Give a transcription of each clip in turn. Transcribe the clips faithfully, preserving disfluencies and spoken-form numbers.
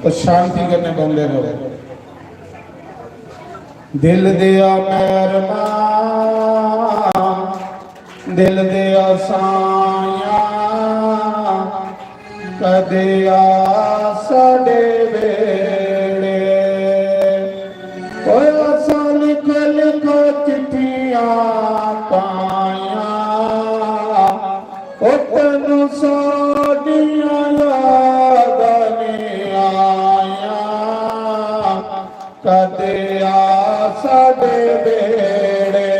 तो शांति कन्नै बंदे रहो। दिल दिया मेहरमा, दिल दिया साया, कदे आ साडे वेड़े। ओए असां लिख लिख चिट्ठियां पाइयां, ओ तैनू साडियां यादां नी आइयां, कदे आ साडे वेड़े।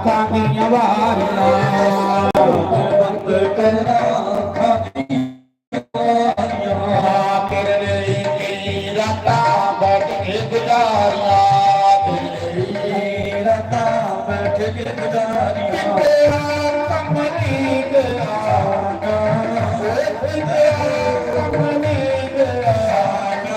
खानियां वारियां, बंद करना खानियां वारियां। तेरे की रातां बैठ के गुजारियां, तेरे की रातां बैठ के गुजारियां। तेरा कमली गया ना, तेरा कमली गया ना।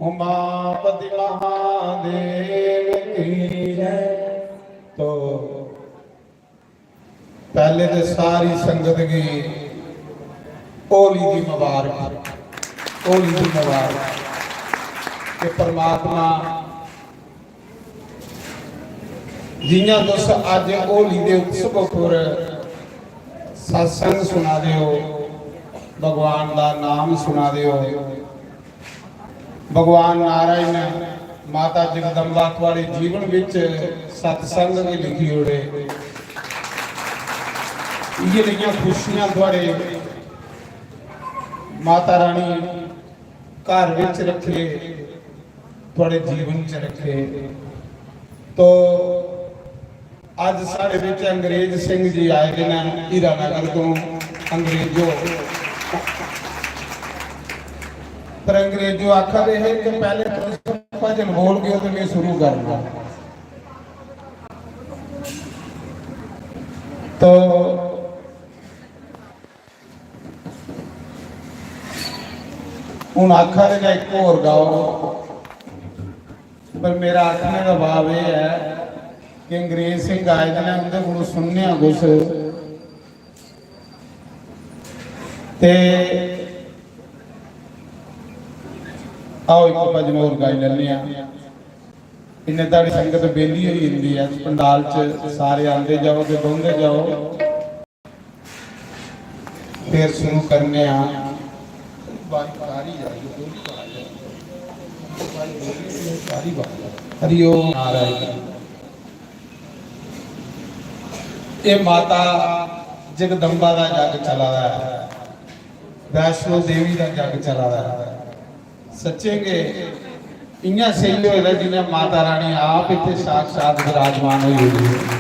उमापति महादेव की जय। तो पहले ते सारी संगत गी होली दी मुबारक, होली दी मुबारक। कि परमात्मा जियां तुस अज्ज होली दे उत्सव उप्पर सत्संग सुना दे हो, भगवान दा नाम सुना दे हो, भगवान नारायण, माता जगदम्बा थुआढ़े जीवन विच सत्संग गी लिखी ओड़े। इयै नेहियां खुशियां थुआढ़े माता रानी घर विच रखे, थुआढ़े जीवन च रखे। तो अज्ज साढ़े विच अंग्रेज सिंह जी आए दे न हीरानगर तो। अंग्रेजो, पर अंग्रेजो आखा दे हे कि पहले तुस भजन बोल गए तो मैं शुरू करना। तो हून आखा दे ना इक होर गाओ, पर मेरा आखने का भाव यह है कि अंग्रेज सिंह आए दे ने, उंदे कोलों सुनने आं कुछ। ते आओ, इक भजन होर गाई लैन्ने आं। इन्ने धड़ी संगत बेह्ली होई जंदी ऐ, पंडाल च सारे आंदे जाओ ते बौंह्दे जाओ। फिर शुरू करने आं। हरि ओम नारायण। एह् माता जगदम्बा दा जग चला दा ऐ, वैष्णो देवी दा जग चला दा ऐ। सच्चे गै इ'यां सेही होए दा जि'यां माता रानी आप इत्थै साक्षात विराजमान होई होई ऐ।